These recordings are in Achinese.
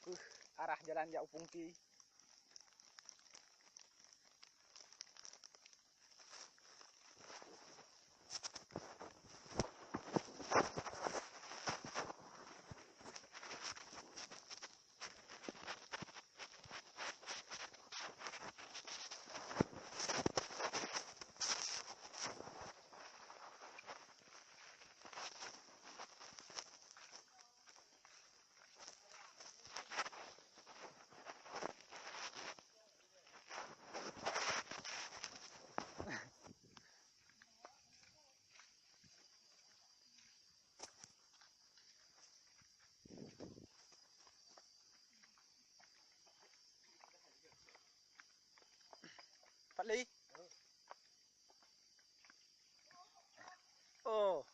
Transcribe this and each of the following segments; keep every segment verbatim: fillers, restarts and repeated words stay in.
Peuh, arah jalan jak u Pungki. Pat lé? Oh.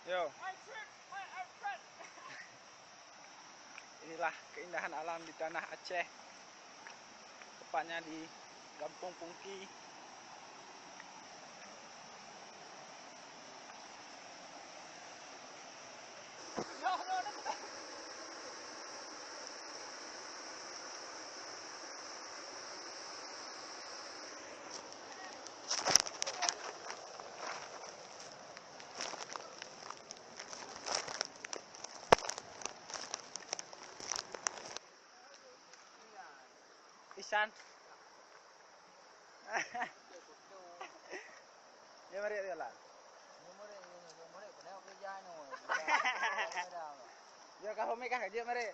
Yo. Inilah keindahan alam di tanah Aceh, tepatnya di Gampong Pungki. Isan. Ya, mari, ya lah. Ya, kah, Homi kah, jeuet, mari.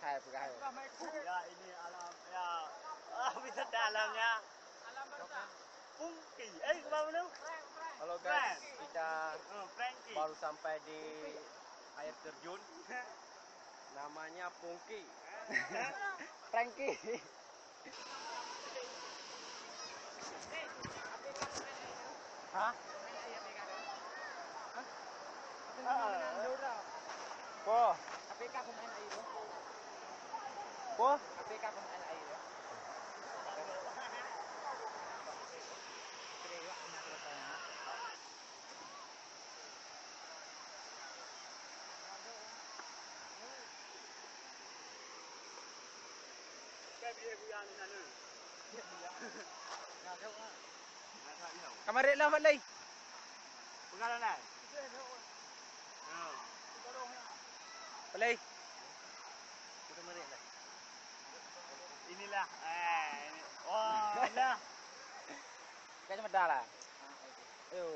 Hai, peugah, hai. Ya, ini alam, ya. Ah, wisata alamnya. Pungki. Eh, ke mana? Halo, guys. Kita baru sampai di air terjun. Namanya Pungki. Frankie. Hah? Poh. Poh. Kamarit lah, Fadli. Fadli. Inilah. Eh, ini. Oh, dah. Kacamata lah. Ayo.